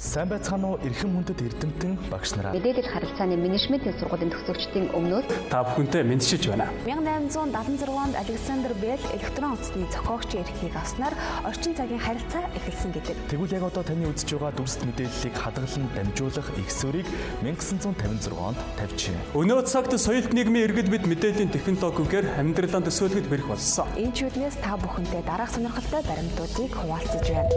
Сайн байцгаана уу, эрхэм хүндэт эрдэмтэн багш нараа. Мэдээлэл харилцааны менежментийн сургуулийн төгсөгчдийн өмнөөс та бүхэнтэй мэндчилж байна. 1876 онд Александр Белл электрон утасны зохиогчийн эрхийг авснаар орчин цагийн харилцаа эхэлсэн гэдэг. Тэгвэл яг одоо таны үзэж байгаа дүрст мэдээллийг хадгалан дамжуулах их суурийг 1956 онд тавьжээ. Өнөө цагт соёлт нийгмийн иргэд бид мэдээллийн технологигээр амьдралаа төсөөлөхөд бэрх болсон. Энэ чүднээс та бүхэнтэй дараах сонирхолтой баримтуудыг хуваалцаж байна.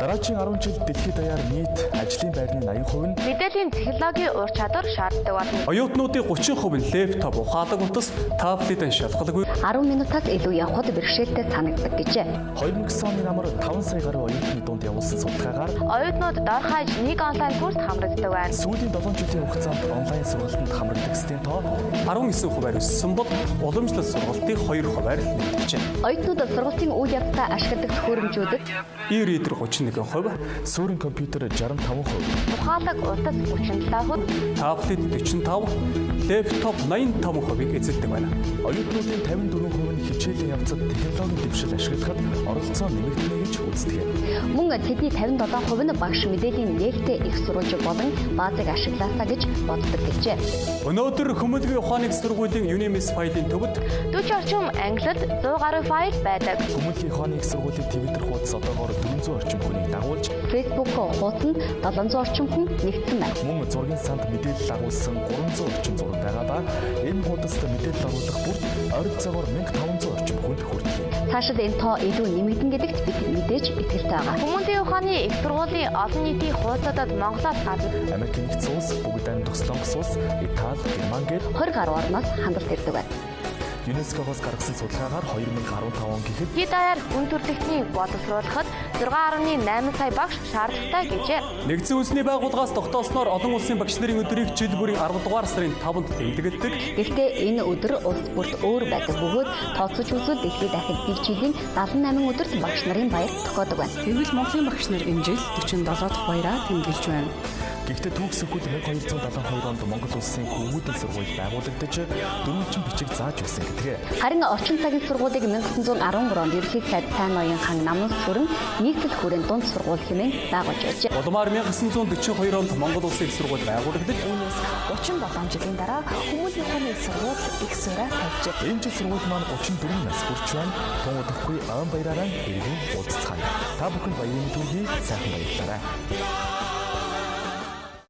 Дараагийн 10 жилд дэлхийд даяар нийт ажлын байрны 80% нь мэдээллийн технологийн ур чадвар шаарддаг болно. Оюутнуудын 30% нь лэптоп, ухаалаг утас, таблетын шалгалгүй 10 минутаас илүү явхад бэрхшээлтэй санагддаг гэжээ. 2009 оны намар 5 сая гаруй оюутны дунд явуулсан судалгаагаар оюутнууд дор хаяж нэг онлайн курст хамрагддаг байна. Сүүлийн 7 жилийн хугацаанд онлайн сургалтанд хамрагдагсдын тоо 19%-аар өссөн бол уламжлалт сургалтын 2%-аар л нэмэгджээ. Оюутнууд сургалтын үйл явцдаа ашигладаг төхөөрөмжүүдэд E-reader 31%, суурин компьютер 65%, ухаалаг утас 37%, таблет 45%, лэптоп 85%-ийг эзэлдэг байна. Оюутнуудын 54% нь хичээлийн явцад технологийн дэвшил ашиглахад оролцоо нэмэгдэнэ гэж үздэг. Мөн тэдний 57% нь багш мэдээллийн нээлттэй их сурвалж болон баазыг ашиглаасаа гэж боддог гэжээ. Өнөөдөр Хүмүүлгийн ухааны их сургуулийн Unimis файлын төвд 40 орчим англид 100 гаруй файл байдаг. Хүмүүлгийн ухааны их сургуулийн Twitter хуудас одоогоор 400 орчим хүнийг дагуулж Facebook хуудсанд 700 орчим хүн нэгдсэн байна. Мөн зургийн санд мэдээлэл агуулсан 300 орчим зураг байгаа ба энэ хуудаст мэдээлэл оруулах бүрт ойролцоогоор 1500 орчим хүнд хүрдэг юм. Цаашид энэ тоо илүү нэмэгдэн гэдэгт бид мэдээж итгэлтэй байгаа. Хүмүүлийн ухааны их сургуулийн олон нийтийн хуудасад Монголоос гадна Америк нэгдсэн улс, Бүгд найрамдах Солонгос улс, Итали, Герман гээд 20 гаруй орноос хандалт ирдэг байна. ЮНЕСКО-гоос гаргасан судалгаагаар 2015 он гэхэд хэд даяар хүн төрөлхтнийг боловсруулахад 6.8 сая багш шаардлагатай гэжээ. Нэгдсэн үндэсний байгууллагаас тогтоосноор олон улсын багш нарын өдрийг жил бүрийн 10 дугаар сарын 5-нд тэмдэглэдэг. Гэхдээ энэ өдөр улс бүрт өөр байдаг бөгөөд тооцож үзвэл дэлхийд дахид нэг жилийн 78 өдөрт багш нарын баяр тохиодог байна. Тэгвэл Монголын багш нар энэ жил 47 дахь баяраа тэмдэглэж байна. Гэхдээ түүх сөхөл 1272 онд Монгол улсын хүмүүдэн сургууль байгуулагдаж дөрвөлжин бичиг зааж байсан гэдгээ. Харин орчин цагийн сургуулийг 1913 онд ерөнхий сайд Сайн ноён хан намнас сүрэн нийслэл хүрээнд дунд сургууль хэмээн байгуулж байжээ. Улмаар 1942 онд Монгол улсын их сургууль байгуулагдаж үүнээс 37 жилийн дараа Хүмүүлийн ухааны их сургууль их суураа тавьжээ. Энэ жил сургууль маань 34 нас хүрч байна. Тун удахгүй ойн баяраараа иргэн уулзцгаая. Та бүхэнд баярын төргий сайхан баярлалаа.